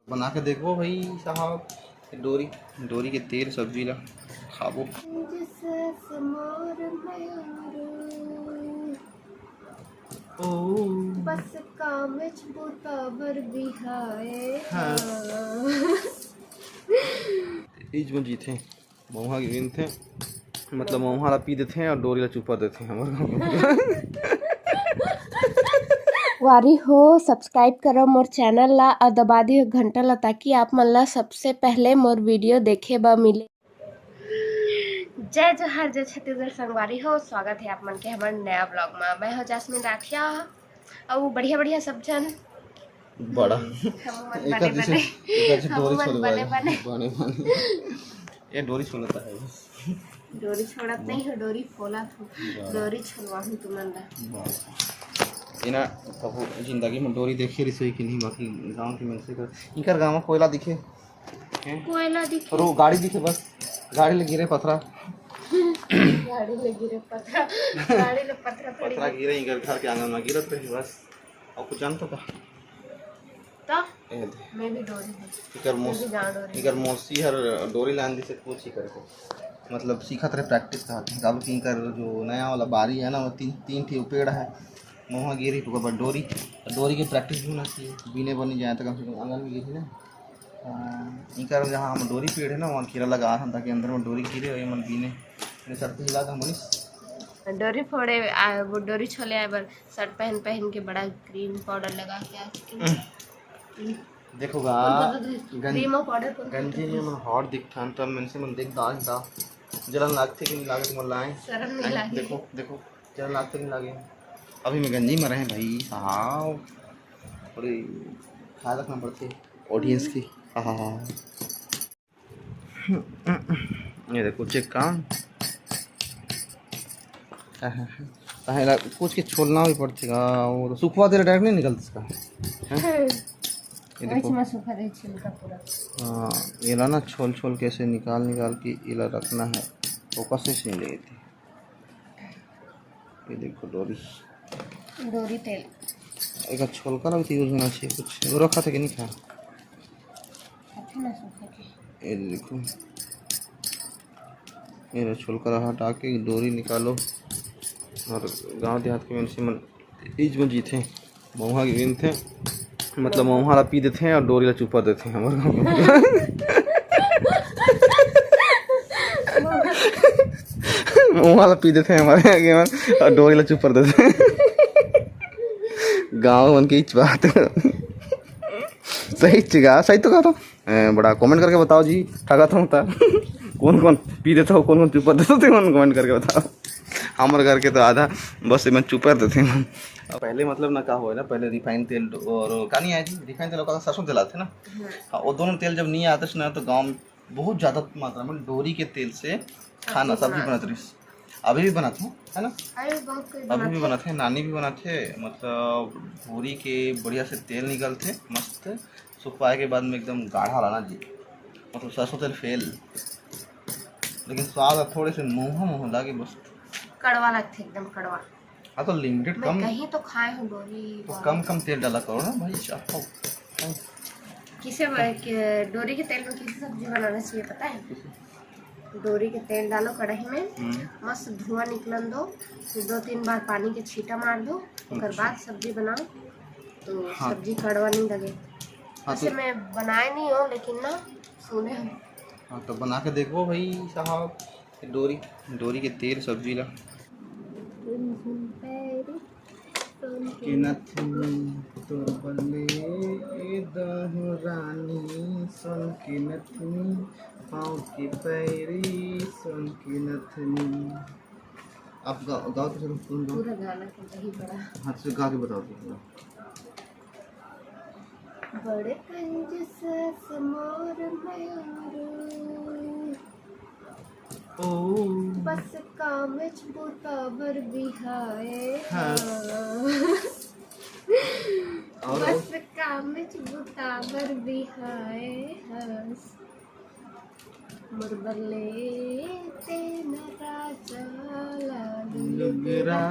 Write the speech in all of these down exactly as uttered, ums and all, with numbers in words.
बना के देखबो भाई साहब, डोरी, डोरी के तेल सब्जी ला खाबो। ओ। बस कामेच बुता बर बिहाए। हाँ। हस। इज में जीथे। मउहा गिनथे, मतलब मउहा ला पी देथे अउ डोरी ला चुपर देथे हमर गाँव में। संगवारी हो, subscribe करो मोर channel ला अउ दबा दियो घंटा ला, ताकि आप मन ला सबसे पहले मोर video देखे बर मिले। जय जोहार, जय छत्तीसगढ़ संगवारी हो, स्वागत है आप मन के हमर नया vlog में। मैं हो जास्मिन राठिया। अउ बढ़िया बढ़िया सब झन। बड़ा। हमू मन एकर बने जैसे, बने। एकर जैसे हमू डोरी मन छोलवाए। बने बने। बने बने। ये डोरी छोलता है बस। डोरी छोड़त नहीं हो, डोरी फोलत हो। बड़ा। डोरी छोलवाहूँ तुमन ला। बड़ा। ये ना कभू जिंदगी में डोरी देखे रही कि नहीं, बाकी गाँव के मनसे कर, इनकर गाँव में कोयला दिखे। हैं? कोयला दिखे। और वो गाड़ी दिखे बस, गाड़ी ले गिरे पथरा। गाड़ी ले गिरे पथरा, गाड़ी ले पथरा थोड़ी पथरा गिरे। गिरे, इनकर घर के आंगन में गिरत रही बस। और कुछ जानता था? तो ए दे। मैं भी डोरी हूँ। इकर मैं मौस-, भी गाँव डोरी इकर हूँ। मौसी हर डोरी लान दिसे पूछी करके। मतलब सीखत रहे practice का, काबर कि इनकर जो नया वाला बारी है ना, वो तीन, तीन ठी पेड़ है, मउहा गिरी तो ओकर बाद डोरी, डोरी के practice भी होना चाहिए, बीने बनी जाए तो कम से कम आंगन में गिरी ना। हाँ, इकर जहाँ हम डोरी पेड़ है ना, वहाँ कीरा लगा हन, ताकि अंदर में डोरी गिरे और ये मन बीने, ने सर पे हिला दे, मनीष। डोरी फोड़े, आ, वो डोरी छोले आए बर shirt पहन, पहन के बड़ा cream powder लगा के आ चुकी हूँ। हम्म। देखो गा, कौन सा दूध? गंज-, Cream और powder कौन सा गंजी दूध? में मन hot दिखथन, तब मन से मन देख दाग दा, जलन लागथे कि नहीं लागत, मन लाए। शर्म नहीं लागे। देखो, देखो, जलन लागथे कि नहीं लागे। अभी मैं गंजी में रहे भाई साहब, थोड़ी ख्याल रखना पड़थे audience की। हाँ, हाँ, हाँ। ये देखो, check का। हाँ, हाँ, हाँ। ताहे ला कुछ के छोलना भी पड़थे का, और सुखवा दे direct नहीं निकलता इसका। हैं? हम्म। ये देखो। इसमें सूखा रही छिलका पूरा। हाँ, ये ला ना छोल छोल के ऐसे निकाल निकाल के ये ला रखना है, focus से नहीं लेते। ये देखो डोरी। डोरी तेल। एक छोलका ला भी तो use होना चाहिए कुछ। वो रखा था कि नहीं खाया? अच्छा ना सूखा के। ये देखो। ये ला छोलका ला हटा के डोरी निकालो। और गांव देहात के मनसे मन इज में जीथे। मउहा गिनथे, मतलब मउहा ला पी देथे और डोरी ला चुपर देथे हमर गाँव में। मउहा ला पी देथे हमर गाँव के मन और डोरी ला चुपर देथे। गाँव मन के इच बात। सही चीज गा, सही तो कहा था। ए, बड़ा comment करके बताओ जी, ठगत हूँ ता। कौन कौन पी देता हो, कौन कौन चुपर देता हो, comment करके बताओ। हमर घर के तो आधा बस एमन चुपर देथे मन। पहले मतलब ना का होय ना, पहले refine तेल और का नहीं आए जी, refine तेल और का सरसों तेल आथे ना। हम्म। हाँ, वो दोनों तेल जब नहीं आते ना तो गाँव में बहुत ज्यादा मात्रा में डोरी के तेल से खाना, सब्जी सब्जी बनात। बनत रहिस। अभी भी बनत हे, है ना? अभी बहुत कुछ अभी भी बनत हे। बनत हे, नानी भी बनत हे। मतलब डोरी के बढ़िया से तेल निकलथे, मस्त सुखवाए के बाद में एकदम गाढ़ा लाना जी, मतलब सरसों तेल fail। लेकिन स्वाद अब थोड़े से मुँह मुँह लागे बस। कड़वा लगथे, एकदम कड़वा। हाँ, तो limited मैं कम, कहीं तो खाए हूँ डोरी तो वाला। कम कम तेल डाला करो ना भाई, चाहो। किसे ब-, के, डोरी के तेल में किसी सब्जी बनाना चाहिए, पता है? किसे? डोरी के तेल डालो कढ़ाई में, हम्म। मस्त धुआं निकलन दो, फिर दो तीन बार पानी के छींटा मार दो, ओकर अच्छा। बाद सब्जी बनाओ, तो हाँ। सब्जी कड़वा नहीं लगे। हाँ, वैसे तो मैं बनाए नहीं हूँ, लेकिन ना सुने हूँ। हाँ, तो बना के देखो भाई साहब, डोरी, डोरी के तेल सब्जी ला। के नथनी तोर बले ए दहु रानी, सोन के नथनी, पाँव के पैरी, सोन के नथनी। आप गाओ, गाओ तो चलो, तुम गाओ। पूरा गाना के नहीं पड़ा। हाँ, तो गा के बताओ तुम। बड़े कंजूस मोर मयूरू। ओ। बस कामेच बुता बर बिहाए हस। हस। और बस कामेच बुता बर बिहाए हस। मोर बले तेन राजा ला लुगरा, लुगरा,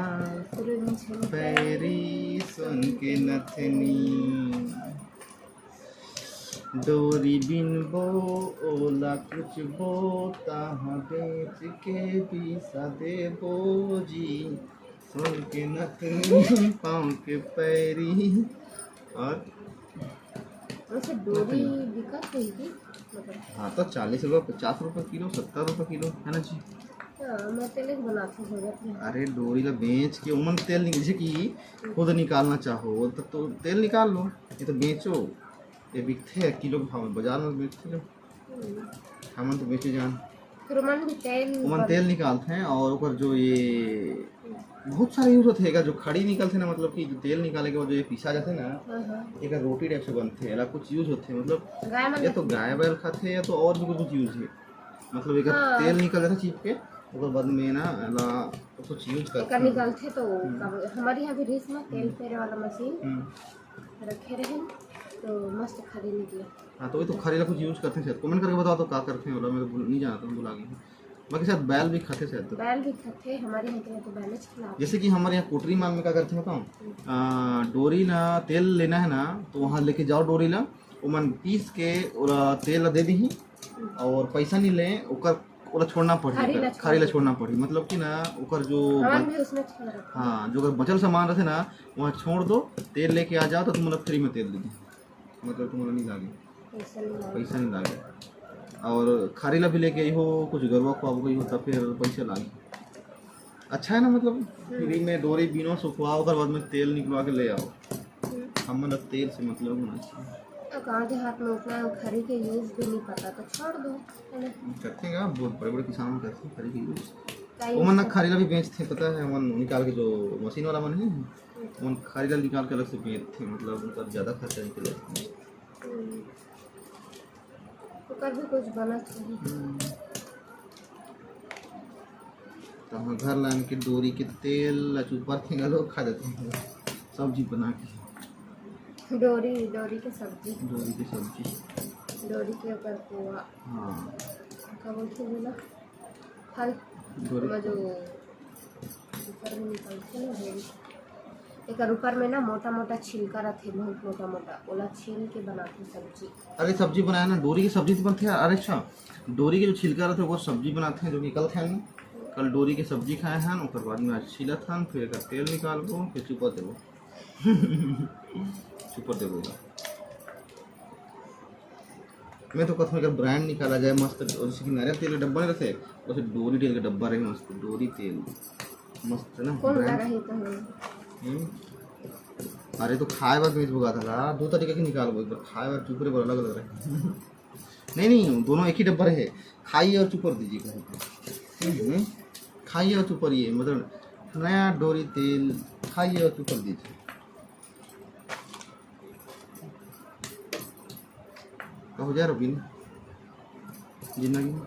रुंझन पैरी, पैरी, सोन के नथनी। डोरी बिनबो, ओला कुचबो, तहाँ बेच के पइसा देबो जी। सोन के नथनी, पाँव के पैरी। और वैसे डोरी बिकत होही कि? मतलब हाँ, तो चालीस रुपये, पचास रुपये किलो, सत्तर रुपये किलो, है ना जी? हाँ, मैं तेल ही बनाती हूँ, हो जाती है। अरे, डोरी ला बेच के ओमन तेल निक-, जैसे कि खुद निकालना चाहो, तो, तो तेल निकाल लो, ये तो बेचो, ये बिकथे किलो के भाव में, बाजार में बेचथे जो। हम्म। हमन तो बेचे जान। फिर ओमन भी तेल ओमन बन- तेल निकालथे और ओकर जो ये बहुत सारा यूज होथे, एकर जो खड़ी निकलथे ना, मतलब कि जो तेल निकाले के बाद जो ये पिसा जाथे ना, हाँ, हाँ। एकर रोटी टाइप से बनथे, एला कुछ यूज होथे, मतलब गाय मन ये तो खाथे। गाय बैल खाथे या तो और भी कुछ यूज हे, मतलब एकर हाँ। तेल निकल जाथे चीप के, ओकर बाद में ना एला कुछ यूज एकर करथे। निकलथे तो हम्म। कब-, हमारे यहाँ भी रिहिस ना तेल हम्म। पेरे वाला मशीन हम्म। रखे रहे, तो मस्त खड़ी निकले। हाँ, तो वही तो खरी ला कुछ यूज करथे शायद। कमेंट करके बताओ तो का करथे, ओला मैं तो भूल, नहीं जानत हूँ, भुला गया हूँ। बाकी शायद बैल भी खाथे शायद तो। बैल भी खाथे, हमारे यहाँ के यहाँ तो बैल ही खिलाते। जैसे कि हमारे यहाँ कोटरी माल में का करथे बताओ, हम्म। आ, डोरी ला तेल लेना है ना, तो वहाँ लेके जाओ डोरी ला, ओमन पीस के ओला तेल ला दे दीही हम्म। और पैसा नहीं ले, ओकर ओला छोड़ना पड़ही, खरी ला खरी ला छोड़ छोड़ना पड़ही, मतलब कि ना ओकर जो हमन बच-, भी उसमें छोड़ रखा। हाँ, जो ओकर बचल सामान रथे ना, वहाँ छोड़ दो, तेल लेके आ जाओ तो तुमन ला फ्री में तेल दे दी। मतलब तुम्हारा नहीं लागे, पैसा नहीं लागे। पैसा नहीं लागे। और खरी ला भी लेके आई हो, कुछ गरवा खुआबो गई हो, तब फिर पैसा लागे। अच्छा है ना, मतलब हम्म। फ्री में डोरी बिनो, सुखवाओ, ओकर बाद में तेल निकलवा के ले आओ। हम्म। हमन ला तेल से मतलब होना चाहिए। तो गाँव देहात में उतना खरी के यूज भी नहीं पता, तो छोड़ दो, है ना? करते हैं क्या, बहुत बड़े बड़े किसान करते हैं खरी के यूज। का यूज ओमन ना करते? खरी ला भी बेचते, पता है, ओमन निकाल के जो मशीन वाला मन है, हम्म। ओमन खरी ला निकाल के अलग से बेचते, मतलब उनका ज़्यादा खर्चा निकल जाता है। हम्म। ओकर भी कुछ बनत होही। हम्म। तो हम घर लान के डोरी के तेल ला चुपर थे, घलो खा देते हैं सब्जी बना के। डोरी, डोरी के सब्जी। डोरी के सब्जी। डोरी के ओकर कोआ। हाँ। का बोलथे बोला? फल। डोरी। ओमा जो ऊपर में निकलथे ना, डोरी। एकर ऊपर में ना मोटा मोटा छिलका रथे, बहुत मोटा मोटा, ओला छील के बनाथे सब्जी। अरे सब्जी बनाए ना, डोरी के सब्जी तो बनथे यार। अरे अच्छा, डोरी के जो छिलका रथे ओकर सब्जी बनाथे, जो निकलथे ना। कल डोरी के सब्जी खाए हन, ओकर बाद में आज छीलत हन, फिर एकर तेल निकालबो, फिर चुपर देबो। चुपर देबो ओला। मैं तो कथों एकर ब्रांड निकाला जाए मस्त, जैसे कि नारियल तेल के डब्बा नहीं रहते, वैसे डोरी तेल के डब्बा रहे मस्त, डोरी तेल मस्त है ना कौन brand। लगा है तो हम? हम्म। अरे तो खाए बर बेच बुगा था, दो तरीके के निकालबो, एक बार खाए बर चुपरे बर अलग अलग रहे। नहीं नहीं, दोनों एक ही डब्बा रहे, खाइए और चुपर दीजिए कहीं पे। हम्म, खाइए और चुपरिए, मतलब नया डोरी तेल, खाइए और चुपर दीजिए। का हो जाए रबिन जिंदगी में?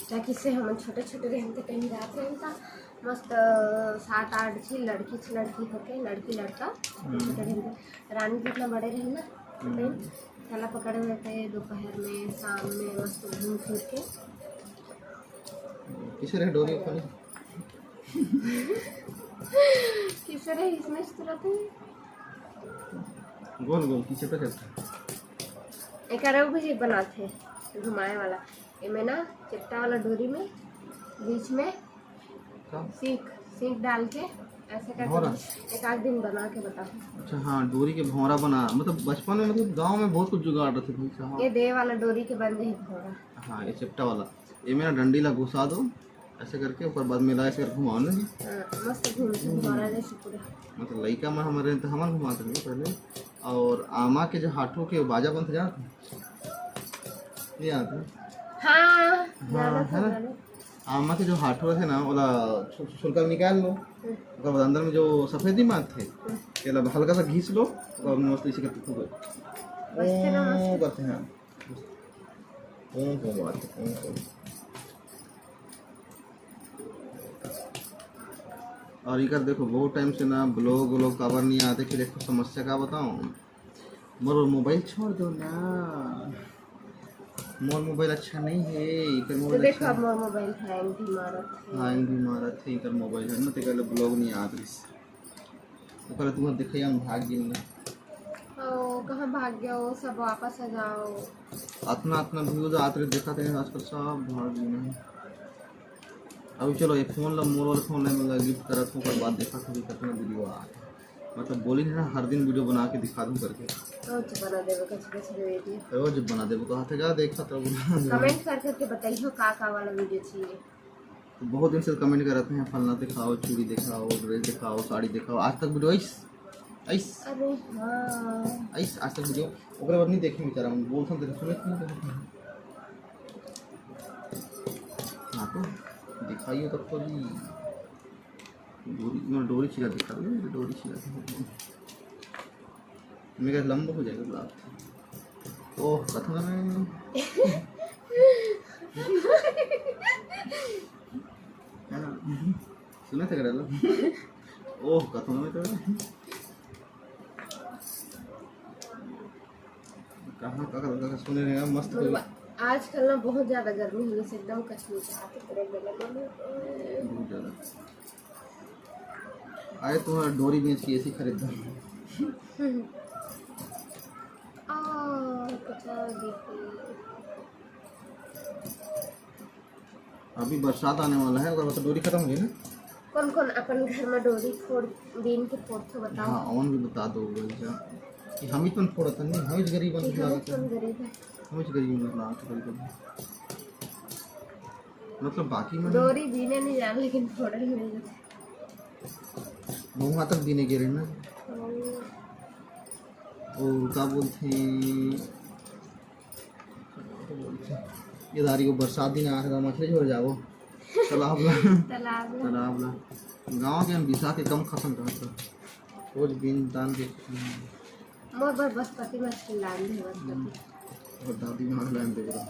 क्या किससे हम छोटे छोटे रहन थे, कहीं रात रहन था, मस्त, अ, सात आठ झी लड़की, झी लड़की होके, लड़की लड़का, हम्म। छोटे रहन थे। रानी भी इतना बड़े रहन ना, तो हम्म। कहीं थैला पकड़े हुए थे, दोपहर में, शाम में मस्त घूम फिर के। किसे रहे डोरी खाली? किसे रहे इसमें इस तरह थे? गोल गोल किसे पे चलता है? एकर अउ भी बनाथे घुमाए वाला। एमे ना चपटा वाला डोरी में बीच में का? सीख, सीख डाल के ऐसे करके भौंरा। एक आध दिन बना के बताओ। अच्छा हाँ, डोरी के भौंरा बना, मतलब बचपन में, मतलब गांव में बहुत कुछ जुगाड़ रहते भाई साहब। ये दे वाला डोरी के बन जाही भौंरा। हाँ, ये चपटा वाला। एमे ना डंडी ला घुसा दो ऐसे करके, ओकर बाद में ला ऐसे करके घुमाओ ना जी। हाँ, मस्त घूमथे भौंरा जैसे पूरा। मतलब लइका मन हमर रहे तो हमन घुमात रहे पहले। और आमा के जो हाथों के बाजा बनथे जानत हो? नहीं जानत हो? हाँ, हाँ, जानत है हो, ना? जानत। आमा के जो हाथों रथे ना, ओला छु-, छु-, छुलका निकाल लो। हम्म। ओकर बाद अंदर में जो सफेदी मारथे, हम्म। तेला हल्का सा घिस लो, ओकर बाद मस्त इसी करके फूको। बस तेला मस्त। ओं करथे, हाँ। ओं, ओं मारथे, ओं, ओं। और इकर देखो, बहुत टाइम से ना vlog व्लॉग काबर नहीं आते, फिर एक समस्या का बताऊं, मोर मोबाइल छोड़ दो ना, मोर मोबाइल अच्छा नहीं है, इकर तो मोबाइल देखो, अच्छा अब मोर मोबाइल हैंग भी मारत है। हैंग भी मारत है, इकर मोबाइल है ना, तेकर ले vlog नहीं आत रहिस। ओकर तुमन देखे हम भाग गेल ना। ओ, कहाँ भाग गया वो, सब वापस आ जाओ। अतना, अतना views आत रहे, देखा थे आजकल सब भाग गए हैं। अभी चलो, ये फोन ला, मोर वाला फोन ला, मतलब गिफ्ट करत हूँ, ओकर बाद देखा थे कितना वीडियो आ रहा है। मतलब बोली ना, हर दिन वीडियो बना के दिखा दूँ करके। रोज बना देबो कछ कछ video। रोज बना देबो, कहा थे क्या देखा तो कमेंट कर करके बताइयो का का वाला वीडियो चाहिए। तो बहुत दिन से कमेंट करत हैं, फलना दिखाओ, चूड़ी दिखाओ, ड्रेस दिखाओ, साड़ी दिखाओ। आज तक वीडियो आइस, आइस, अरे हाँ। आइस, आज तक वीडियो ओकरे बाद नहीं देखे बेचारा, हम बोलथन तेरे सुने क्यों करत हैं? हाँ तो दिखाइयो तब तो जी। डोरी, मैं डोरी छिला दिखा दो, डोरी छिला दिखा दो। मेरा लंबा हो जाएगा ब्लॉग। ओह, कथा में है ना? सुने थे करेला? ओह, कथा में तो कहाँ का, का, का सुने रहे हैं, मस्त कोई। आजकल ना बहुत ज्यादा गर्मी होने से एकदम कश्मीर से आके पूरा गला में बहुत ज्यादा। आए तो डोरी बेच के एसी खरीद दो। हम्म। आ, पता नहीं। अभी बरसात आने वाला है, अगर मतलब डोरी खत्म हो गई ना। कौन कौन अपन घर में डोरी फोड़, बीन के फोड़थो बताओ। हाँ, ओमन भी बता दो भैया कि हम ही तो फोड़त नहीं, हम ही गरीब बन कि हम ही लागत तो है। गरीब है। हम ही गरीब बन लागत है कभी कभी। मतलब बाकी में डोरी बीने नहीं जान, लेकिन फोड़े नहीं जान। मुँह तक बीने गिरे ना। ओ, का बोलते हैं, ये दारी को बरसात दिन आ रहा, मछली छोड़ जाओ तालाब ला। तालाब ला। तालाब ला। गाँव के हम बिसा के कम खत्म रहता। रोज बीन तान के। मोर बर बसपति मछली लान दे, बसपति। हम्म। और दादी माँ लान दे रहा।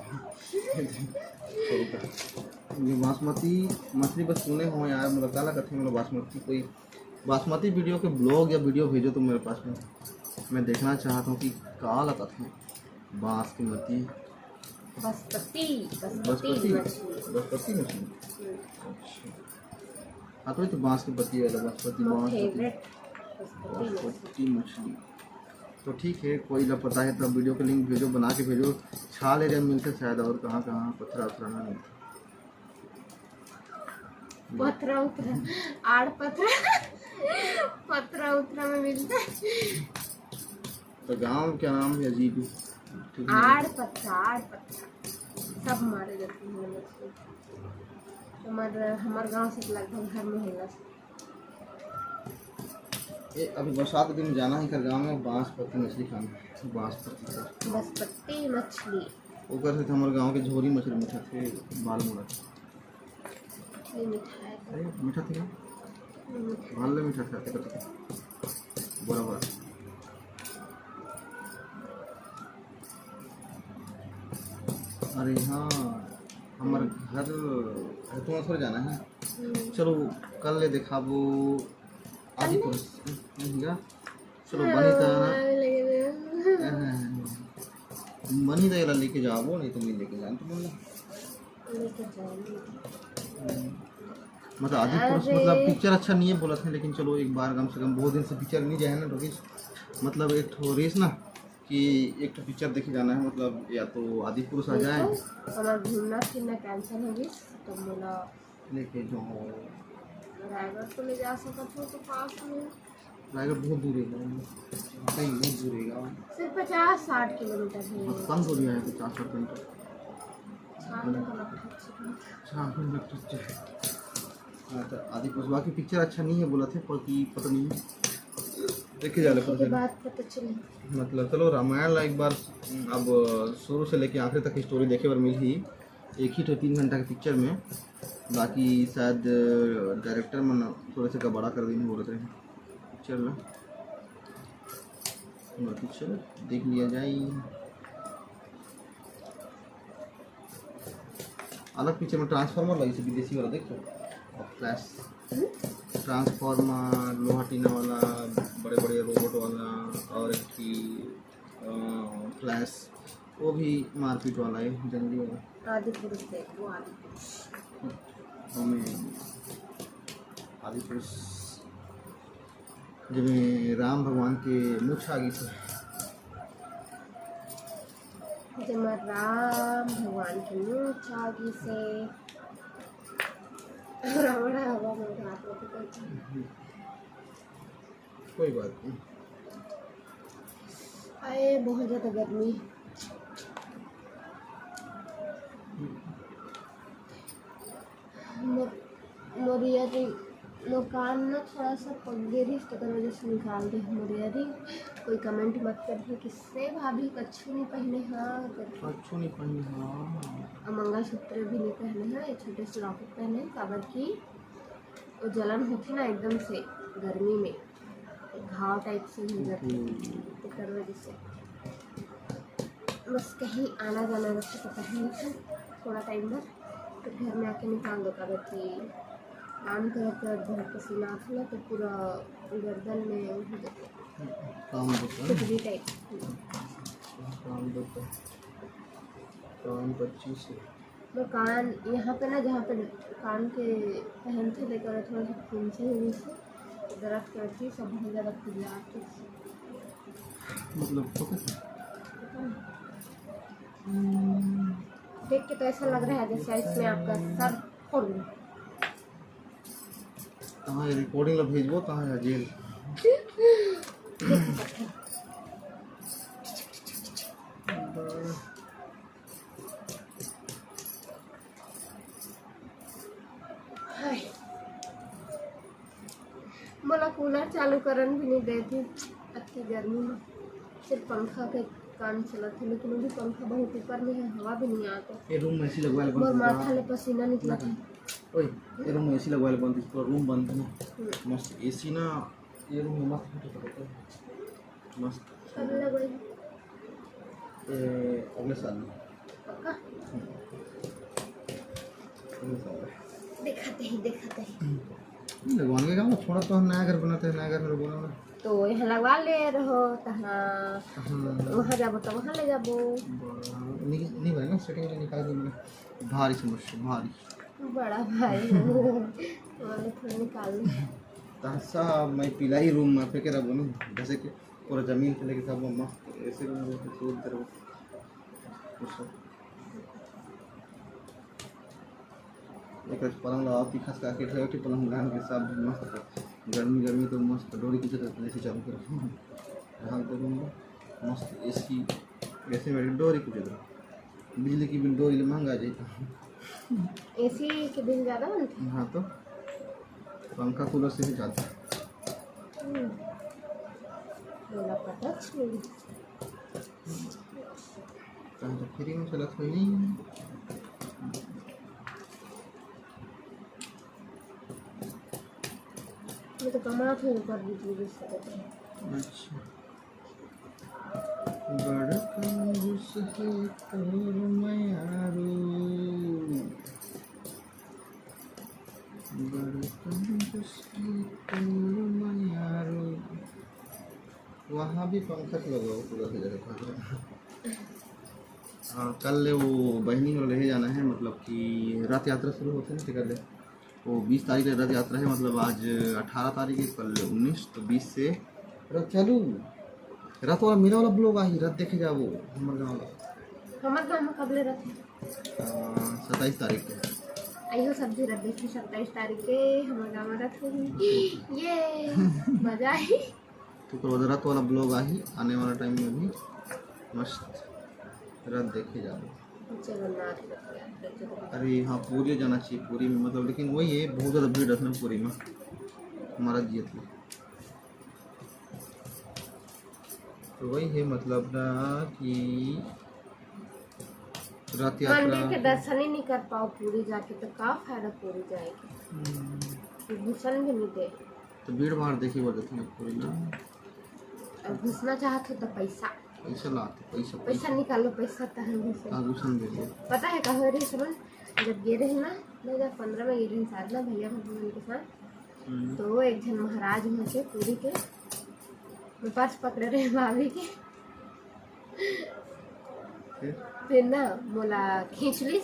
ये बासमती मछली बस सुने हो यार, मतलब काला कथे, मतलब बासमती कोई, बासमती वीडियो के ब्लॉग या वीडियो भेजो तुम मेरे पास में, मैं देखना चाहता हूँ कि काला कथे बासमती। बसपति, बसपति बसपति? मछली। बसपति मछली? हम्म। अच्छा। हाँ, तो ये तो बांस के पत्ती वाला बसपति, my बांस पत्ती। Favourite बसपति मछली। बसपति मछली। तो ठीक है, कोई ला पता है तो वीडियो के लिंक भेजो, बना के भेजो। छाल area में मिलते शायद, और कहाँ कहाँ पथरा उथरा ना मिलते। पथरा उथरा, आड़ पथरा, पथरा उथरा में मिलता है। तो गांव के नाम भी अजीब है, ठीक है? आड़ पथरा, आड़ पथरा, सब मारे जाते हैं मछली। हमार, हमार गांव से लगभग हर मोहल्ला से। ए, अभी बरसात के दिन जाना है कर गांव में बांस पत्ती मछली खाना, बांस पत्ती का। बसपति मछली। ओकर से तो हमारे गांव के झोरी मछली मीठा थे, बाल मुड़ा। ये मीठा है। अरे, मीठा थे क्या? मीठा। बाल ले मीठा थे, बराबर। अरे हाँ, हमारे घर, घर तो थोड़ा जाना है। हम्म। चलो, कल ले दिखाबो। आदि पुरुष, नहीं गा? चलो, बनी था ना। हाँ, लगे हुए हैं। हाँ, हाँ, हाँ। बनी था, एला लेके जाबो, नहीं तो मैं लेके जान तो बोलना। लेके जाओ। हम्म। मतलब, आदि पुरुष, अरे। मतलब, पिक्चर अच्छा नहीं है बोलत है, लेकिन चलो, एक बार कम से कम, बहुत दिन से पिक्चर नहीं जाए है ना, तो फिर, मतलब, एक ठो रेस ना, कि एक ठो पिक्चर देखे जाना है, मतलब, या तो आदि पुरुष आ जाए। देखो, हमारा घूमना फिरना कैंसिल हो गई, तो बोला, लेके जाओ। रायगढ़ तो ले जा सकत हो तो पास में। रायगढ़ बहुत दूर है, नहीं, बहुत दूर है। सिर्फ पचास साठ किलोमीटर है। बहुत कम दूरी है, पचास साठ किलोमीटर। छान तो लगता है। छान तो लगता है। हाँ, तो आदि पुरुष, बाकी पिक्चर अच्छा नहीं है बोलत है, पर कि पता नहीं, देखे जाले, ठीक है, पता चली। बात पता चली। मतलब, चलो, रामायण ला एक बार, अब शुरू से लेके आखिरी तक स्टोरी देखे बर मिलही। एक ही ठो तीन घंटा के पिक्चर में, बाकी शायद डायरेक्टर मन थोड़े से गबाड़ा कर दिन बोलत रहे पिक्चर ला। बाकी चलो, देख लिया जाए। अलग पिक्चर में ट्रांसफार्मर लगी से विदेशी वाला, देख लो। और फ्लैश, ट्रांसफार्मर, लोहा टीना वाला, बड़े बड़े रोबोट वाला, और एक ठो, अ, फ्लैश, वो भी मारपीट वाला है, जंगली वाला। आदि पुरुष देखो, आदि पुरुष। हमें आदि पुरुष, जिसमें राम भगवान के मूछ आ गई थी। जमा राम भगवान के मुंह चाव गिसे। रावण हवा में उड़ा तो कुछ। कोई बात नहीं। आए, बहुत ज्यादा गर्मी। मोर, मोर earring, मोर कान ना थोड़ा सा पक गे रहिस, तेकर वजह से निकाल दे मोर earring। कोई comment मत करिए, किससे भाभी कछु नहीं पहने हाँ, कछु नहीं पहने हाँ। और मंगलसूत्र भी नहीं पहने हाँ, ये छोटे से locket पहने, काबर कि वो जलन होथे ना एकदम से गर्मी में, घाव type से हो जाथे, हम्म। तेकर वजह से। बस कहीं आना जाना रखे तो पहन लेथन थोड़ा time बर, तो घर में आके निकाल दो, काबर कि काम करत करत बहुत पसीना आथे ना, तो पूरा गर्दन में हो जाथे काम होता है। खुजली type। काम होता है। काम पच्चीस है। वो कान यहाँ पे ना, जहाँ पे कान के पहनथे, लेकर थोड़ा सा फुंसी हुई से दर्द करती, सब बहुत ज्यादा खुजलाती। मतलब पता है? हम्म। देख के तो ऐसा लग रहा है जैसे इसमें आपका सर फोड़ दूं। कहाँ ये recording ला भेजबो, कहाँ है जेल? हाय। मोला cooler चालू करन भी नहीं देती, अतकी गर्मी में सिर्फ पंखा के काम चलत है, लेकिन वो भी पंखा बहुत ऊपर में है, हवा भी नहीं आते। ये room में AC लगवा ले, मोर माथा ले पसीना निकलत है। ओए, ये room में AC लगवा ले, बंद, पूरा room बंद है ना। हम्म। मस्त AC ना, ये room में मस्त फिट होता है। मस्त। कब लगवाई? ए, अगले साल में। पक्का? हम्म। अगले साल में। दिखाते ही, दिखाते ही। नहीं, लगवाने का काम, थोड़ा तो हम नया घर बनाते हैं, नया घर में लगवाना है। तो यहाँ लगवा ले रहो, तहाँ हाँ। वहाँ जाबो तो वहाँ ले जाबो। बड़ा, नहीं, नहीं बने ना, setting तो निकाल दी मैंने। भारी समस्या, भारी। बड़ा भारी हो। वहाँ थोड़ा निकाल ले। तहाँ सब मैं पिलाई room में फेंके रखबो ना, जैसे कि पूरा जमीन से लेके सब मस्त AC room में सूत दे रहो। एक पलंग लगा के खसका के ठेठी पलंग लगा के सब मस्त गर्मी गर्मी तो मस्त डोरी कुछ तो AC चालू कर। ढाल दे रूम में मस्त AC, AC में डोरी कुछ तो बिजली की बिल डोरी ले महंगा जाता। AC के बिल ज्यादा बनथे? हाँ तो पंखा cooler से भी ज्यादा। हम्म। बोला पता छू। कहाँ तो free में चलत होही नहीं। मैं तो कमात हूँ ऊपर बिजली बिल से। अच्छा। बड़ कंजूस है तोर मयारू, बड़ कंजूस है तोर मयारू। वहाँ भी पंखा लगाओ, पूरा हो जाएगा। हाँ, कल ले वो बहिनी वाला लेहे जाना है, मतलब कि रथ यात्रा शुरू होथे ना, तेकर ले वो बीस तारीख ले रथ यात्रा है, मतलब आज अठारह तारीख है, कल उन्नीस, तो बीस से रथ चालू। रथ वाला मेला वाला vlog आही, रथ देखे जाबो हमर गाँव ला। हमर गाँव में कब ले रथ है? आ, सत्ताईस तारीख के। आइयो सब भी रथ देखी, सत्ताईस तारीख के हमर गाँव में रथ होही। ये मजा आही। तो ओकर बाद रथ वाला vlog आही आने वाला time में भी, मस्त रथ देखे जाबो। जगन्नाथ रथ यात्रा, जगन्नाथ। अरे हाँ, पुरी जाना चाहिए, पुरी में मतलब, लेकिन वही है, बहुत ज्यादा भीड़ रहता है पुरी में, हमारा जियत में। तो वही है मतलब ना कि रथ यात्रा मंदिर के दर्शन ही नहीं कर पाओ पुरी जाके, तो का फायदा पुरी जाए के? हम्म। घुसन भी नहीं दे। तो भीड़ भाड़ देखी बोल देते हैं पुरी ना। अब घुसना चाहत हो तो पैसा। पैसा लाते, पैसा, पैसा पैसा। निकालो, पैसा तहन घुसो। हाँ, घुसन दे दे। पता है का हो रही सुमन, जब गे रहे ना, दो हज़ार पन्द्रह में गे रहे शायद ना भैया भाभी के साथ, हम्म। तो एक झन महाराज हुआ के पुरी के मैं पर्स पकड़े रहे भाभी के। फिर? फिर ना मोला खींच लिस,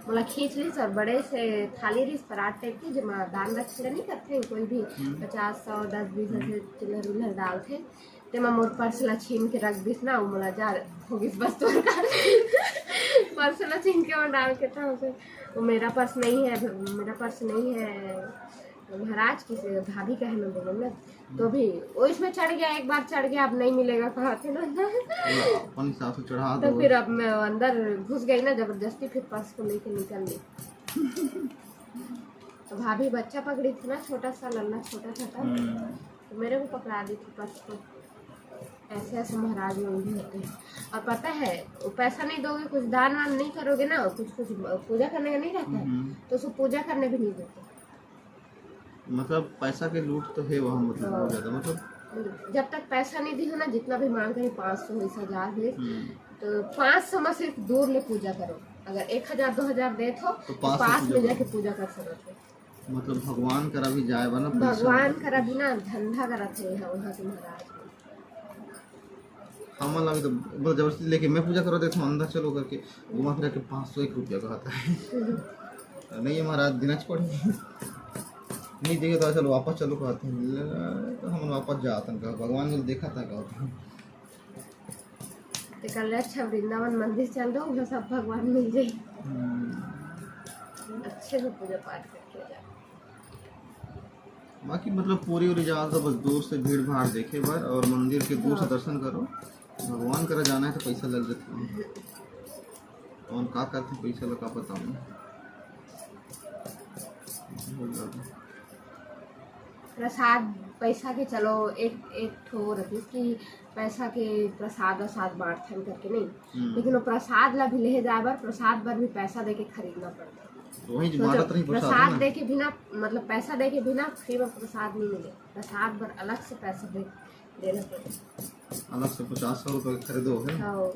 मोला खींच लिस और बड़े से थाली रिस परात टाइप के, जेमा दान दक्षिणा नहीं करते कोई भी, हम्म। पचास, सौ, दस, बीस ऐसे चिल्लर उल्लर डालते। तेमा मोर पर्स ला छीन के रख दिस ना, वो मोला जा हो गिस बस तोर का। पर्स ला छीन के वो डाल के था उसे, वो मेरा पर्स नहीं है, मेरा पर्स नहीं है महाराज, किसी भाभी का है, मैं बोलूँ ना। तो भी वो इसमें चढ़ गया, एक बार चढ़ गया, अब नहीं मिलेगा, कहा थे ना। अपन हिसाब से चढ़ा तो दो। फिर अब मैं अंदर घुस गई ना जबरदस्ती, फिर पर्स को लेके निकल ली। तो भाभी बच्चा पकड़ी थी ना, छोटा सा लल्ला, छोटा सा था, हम्म। तो मेरे को पकड़ा दी थी पर्स को। ऐसे ऐसे महाराज लोग भी होते हैं। और पता है, वो पैसा नहीं दोगे, कुछ दान वान नहीं करोगे ना, कुछ कुछ पूजा करने का नहीं रहता है, हम्म। तो उसको पूजा करने भी नहीं देते। मतलब पैसा के लूट तो है वहाँ, मतलब हाँ। बहुत ज्यादा, मतलब जब तक पैसा नहीं दिहो ना, जितना भी मांग करे, पाँच सौ होइस, हजार होइस, हम्म। तो पाँच सौ में सिर्फ दूर ले पूजा करो। अगर एक हजार दो हजार देत हो तो तो पास से पास पूजा में जाके करो। पूजा कर सकत हो। मतलब भगवान करा भी जाए बा ना, पैसा भगवान करा भी ना, धंधा करत हे यहाँ, वहाँ के महाराज। हमन ला भी तो बस जबरदस्ती लेके मैं पूजा करा देता हूँ, अंदर चलो करके घुमा फिरा के पाँच सौ एक रुपया कहता है। नहीं है महाराज, देना च पड़ही। नहीं देंगे तो चलो वापस चलो कहते हैं। ले, तो हमन वापस जातन कहा, भगवान को देखा था कहते हैं। तेकर ले अच्छा वृंदावन मंदिर चल दो, उहाँ सब भगवान मिल जाई। हम्म। अच्छे से पूजा पाठ करके जाओ। बाकी मतलब पूरी उरी जाओ तो बस दूर से भीड़ भाड़ देखे बर और मंदिर के दूर से हाँ। दर्शन करो। भगवान करा जाना है तो पैसा लग जाता है। कौन का करते पैसा लगा पता नहीं। बहुत ज्यादा। प्रसाद पैसा के चलो एक, एक ठो रहिस कि पैसा के प्रसाद वसाद बांटथन करके नहीं, हम्म। लेकिन वो प्रसाद ला भी लेहे जाए बर, प्रसाद बर भी पैसा देके खरीदना पड़ता। तो वही सोचो, बांटत रही प्रसाद प्रसाद ना। देके भी ना, मतलब पैसा देके भी ना फ्री में प्रसाद नहीं मिले, प्रसाद बर अलग से पैसा दे, देना पड़ता। अलग से पचास सौ रुपये खरीदो है। हाँ।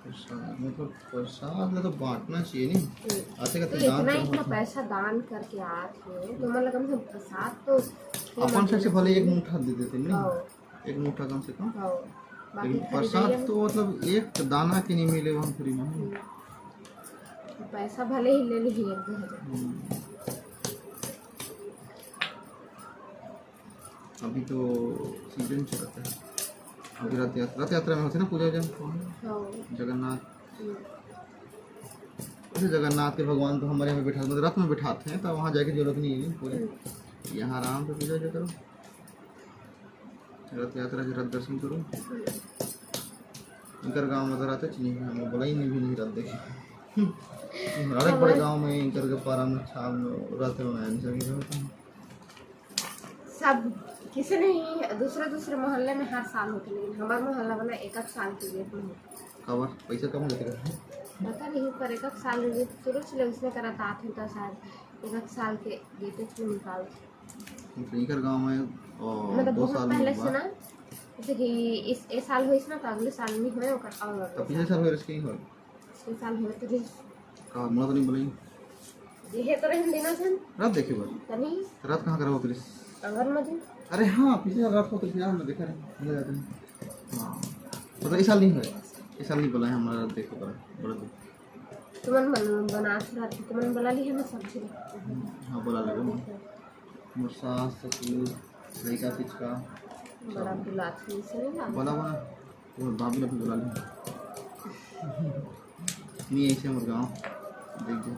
प्रसाद, मतलब प्रसाद ला तो बांटना चाहिए नहीं। हम्म। ऐसे तो करके दान इतना, करना इतना चाहिए। पैसा दान करके आत हो, तो मतलब कम से कम प्रसाद तो अपन से भले एक मुट्ठा दे देते नहीं, हाँ। एक मुट्ठा कम से कम। हाँ। बाकी लेकिन खरीदाई प्रसाद हम। तो मतलब एक दाना के नहीं मिले वहाँ फ्री में। हम्म। पैसा भले ही ले ली एक दो हजार। हम्म। अभी तो सीजन चलता है, अभी रथ यात्रा, रथ यात्रा में होते ना पूजा वूजा। हाँ। जगन्नाथ। हम्म। वैसे जगन्नाथ के भगवान तो हमारे यहाँ पे बैठा, मतलब रथ में बैठाते हैं, तो वहाँ जाके जरूरत नहीं है पूरे। हम्म। यहाँ आराम से पूजा वूजा करो, रथ यात्रा के रथ दर्शन करो। हम्म। इनकर गाँव में तो रथ च नहीं है, हम बोला ही नहीं भी नहीं रथ देखे। हर एक बड़े हमारे गाँव में इनकर के पारा में छाल में रथ में आए नहीं सके। सब किसी नहीं, दूसरे दूसरे मोहल्ले में हर साल होते, लेकिन हमारे मोहल्ला में ना एक एक साल के gap में होते। काबर? पैसा कम देते रहते हैं। पता नहीं, पर एक एक साल में शुरू से उसने करा था, आठ होता शायद एक एक साल के gap में निकाल। मतलब इनकर गाँव में, ओ, मतलब दो बहुत साल में पहले एक से बार। ना, जैसे कि इस, ए साल होइस ना, तो अगले साल नहीं होए, ओकर और अगले तो पिछले साल। साल होए, इसके ही होए। पिछले साल होए तो रहिस। का मोला तो नहीं बोलाई। देहे तो रहिन दिना सन। रात देखे बर। तनी। रात कहाँ करा होत रहिस? आंगन में दिन। अरे हाँ, पिछले रात को तो ध्यान में देखा रहे, भूल जाते हैं। हाँ। मतलब इस साल नहीं होए, इस साल नहीं बोला है हमारा, रात देखे बर, बोला तो। तुमन मन बना के रात तुमन बोला ली है ना सब्जी। हाँ, बोला ले, बोला। मोर सास, ससुर, लइका, पिचका। बड़ा बुलात है, सही ना? बोला, बोला। तो भाभी ने भी बुला लिया। नहीं, ऐसे मोर गाँव। देख जा।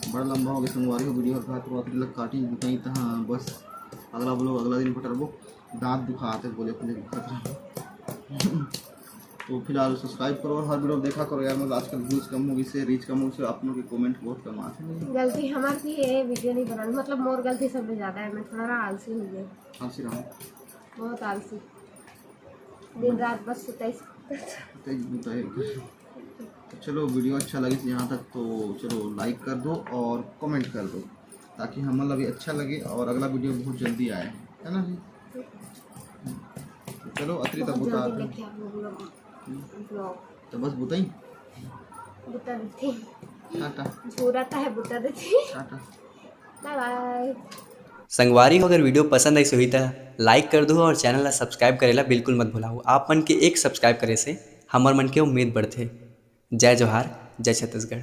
बड़ा लंबा हो गया संगवारी हो video हर, तो आखिरी लग काटी बताई तहाँ बस। अगला vlog अगला दिन पटरबो। दांत दुखाते बोले अपने दुखात रहे। तो फिलहाल subscribe करो और हर video देखा करो यार, मतलब आजकल views कम हो गई से, reach कम हो गई से, आप लोग के comment बहुत कम आते हैं। गलती हमार भी है, video नहीं बनाना, मतलब मोर गलती सबसे ज्यादा है, मैं थोड़ा ना आलसी हो गई। आलसी रहा। बहुत आलसी, दिन रात बस सुताई। सुताई, सुताई। तो चलो, video अच्छा लगे यहाँ तक तो चलो like कर दो और comment कर दो, ताकि हमन ला भी अच्छा लगे और अगला video बहुत जल्दी आए, है ना जी? तो चलो, अतरी तक बहुत बता जल्दी दो। लेके आप लोग vlog। तो बस बताई। बुता देथे। टाटा। झूरा ता है, बुता देथे। टाटा। Bye bye। संगवारी हो, अगर video पसंद आइस होही त like कर दो और channel ला subscribe करेला बिल्कुल मत भुलाओ। आप मन के एक subscribe करे से हमर मन के उम्मीद बढ़थे। जय जोहार, जय छत्तीसगढ़।